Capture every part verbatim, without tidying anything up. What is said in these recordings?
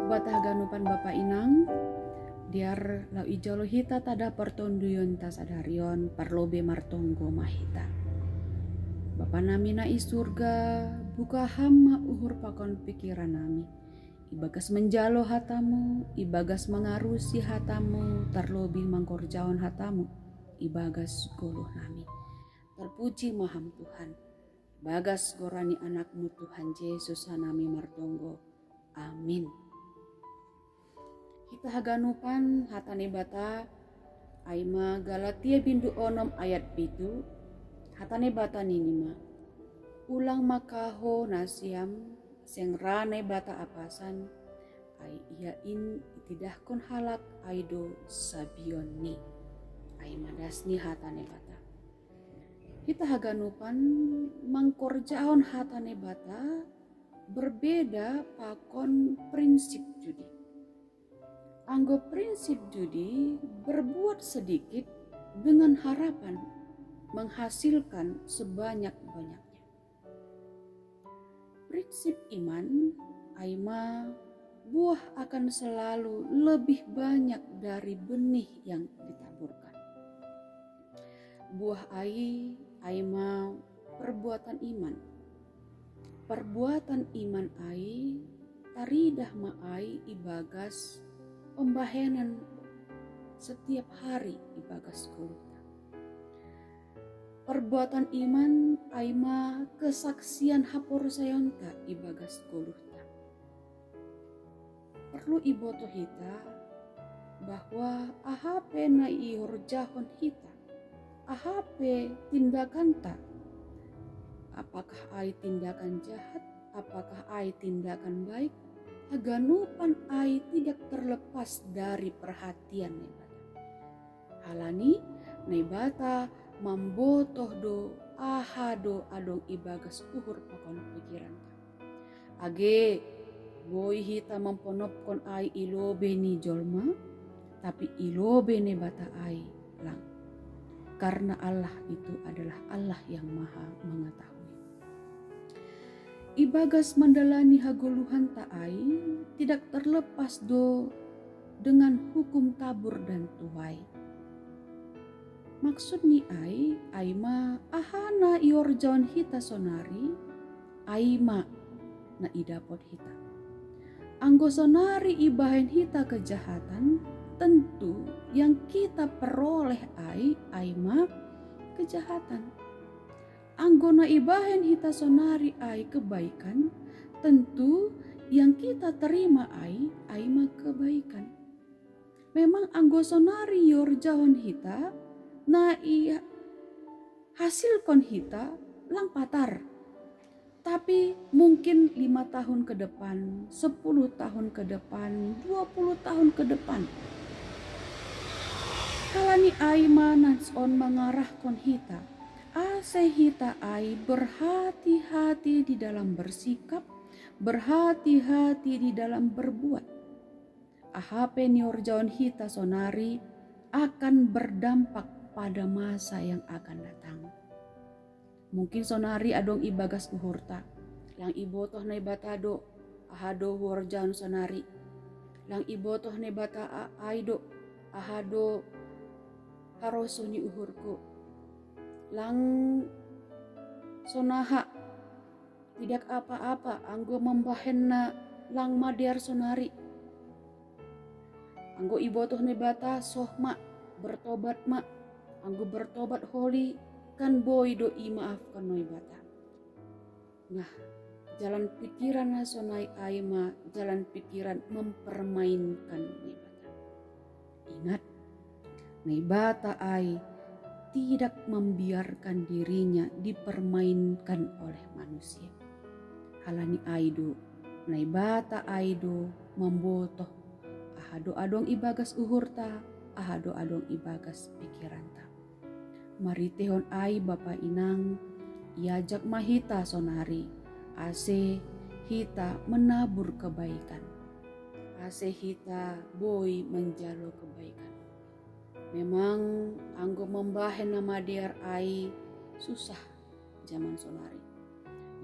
Bata haganupan Bapa Inang, diar lau ijolo hita tada partonduyonta sadarion, parlobe martonggo ma hita. Bapa nami na i surga, buka Ham ma uhur pakon pikiran nami, ibagas manjalo hatamu, ibagas mangarusi hatamu, tarlobi mangkorjahon hatamu ibagas goluh nami. Tarpuji ma Ham Tuhan. Bagas goran ni Anakmu Tuhan Jesus hanami martonggo. Amin. Hita haganupan hata Naibata, ai ma Galatia bindu onom ayat pitu, hata Naibata nini ma: Ulang ma kaho nasiam, seng ra Naibata apasan, ai ia in itidahkon halak ai do sabionni. Ai ma das ni hata Naibata. Hita haganupan mangkorjahon hata Naibata berbeda pakon prinsip judi. Anggo prinsip judi berbuat sedikit dengan harapan menghasilkan sebanyak-banyaknya. Prinsip iman ai ma buah akan selalu lebih banyak dari benih yang ditaburkan. Buah ai, ai ma perbuatan iman. Perbuatan iman ai taridah ma ai ibagas pembahenan setiap hari ibagas goluhta. Perbuatan iman ai ma kesaksian haporsayaonta ibagas goluhta. Perlu iboto hita bahwa aha pe na ihorjahon hita, aha pe tindakanta, apakah ai tindakan jahat, apakah ai tindakan baik, haganupan ai tidak terlepas dari perhatian Naibata. Halani Naibata mambotoh do aha do adong ibagas uhur pakon pikiranta. Age boi hita mamponopkon ai i lobei ni jolma, tapi i lobei Naibata ai lang. Karena Allah itu adalah Allah yang Maha Mengetahui. Ibagas mandalani hagoluhanta ai tidak terlepas do dengan hukum tabur dan tuai. Maksud ni ai, ai ma aha na ihorjahon hita sonari, ai ma na idapot hita. Anggo sonari ibahen hita kejahatan, tentu yang kita peroleh ai, ai ma kejahatan. Anggo na ibahen hita sonari ai kebaikan, tentu yang kita terima ai, ai ma kebaikan. Memang anggo sonari ihorjahon hita, na ihasilkon hita lang patar. Tapi mungkin lima tahun ke depan, sepuluh tahun ke depan, dua puluh tahun ke depan. Halani ai ma na songon mangarahkon hita, ase hita ai berhati-hati di dalam bersikap, berhati-hati di dalam berbuat. Aha pe na ihorjahon hita sonari akan berdampak pada masa yang akan datang. Mungkin sonari adong ibagas uhurta, lang ibotoh Naibata do aha do huhorjahon sonari. Lang ibotoh Naibata a-, ai do aha do harosuh ni uhurku. Lang sonaha, tidak apa-apa anggo mambahen na lang madear sonari. Anggo ibotoh Naibata, soh ma, bertobat ma. Anggo bertobat holi, kan boi do imaafkon Naibata. Nah, jalan pikiran na sonai ai ma jalan pikiran mempermainkan Naibata. Ingat, Naibata ai tidak membiarkan dirinya dipermainkan oleh manusia. Halani ai do, Naibata ai do mambotoh aha do adong ibagas uhurta, aha do adong ibagas pikiranta. Marhiteihon ai, Bapa Inang, iajak ma hita sonari, ase hita menabur kebaikan, ase hita boi manjalo kebaikan. Memang anggo mambahen na madear ai susah jaman sonari.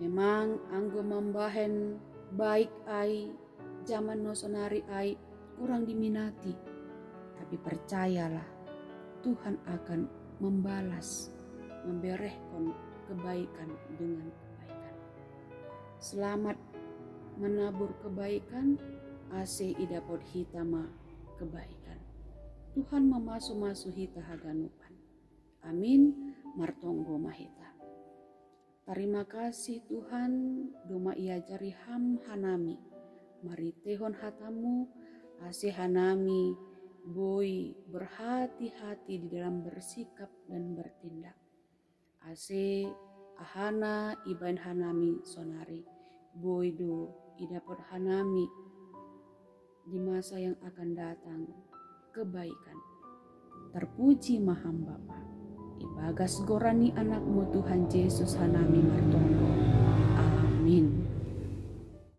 Memang anggo mambahen baik ai Zaman no sonari ai kurang diminati. Tapi percayalah, Tuhan akan membalas, memberehkon kebaikan dengan kebaikan. Selamat menabur kebaikan, ase idapot hita ma kebaikan. Tuhan mamasu-masu hita haganupan. Amin. Martonggo ma hita. Tarima kasih Tuhan, domma iajari Ham hanami. Marhiteihon hatamu, ase hanami boi berhati-hati di dalam bersikap dan bertindak. Ase aha na ibaen hanami sonari, boi do idapot hanami di masa yang akan datang kebaikan. Terpuji ma Ham Bapa. Ibagas goran ni Anak-Mu Tuhan Jesus hanami martonggo.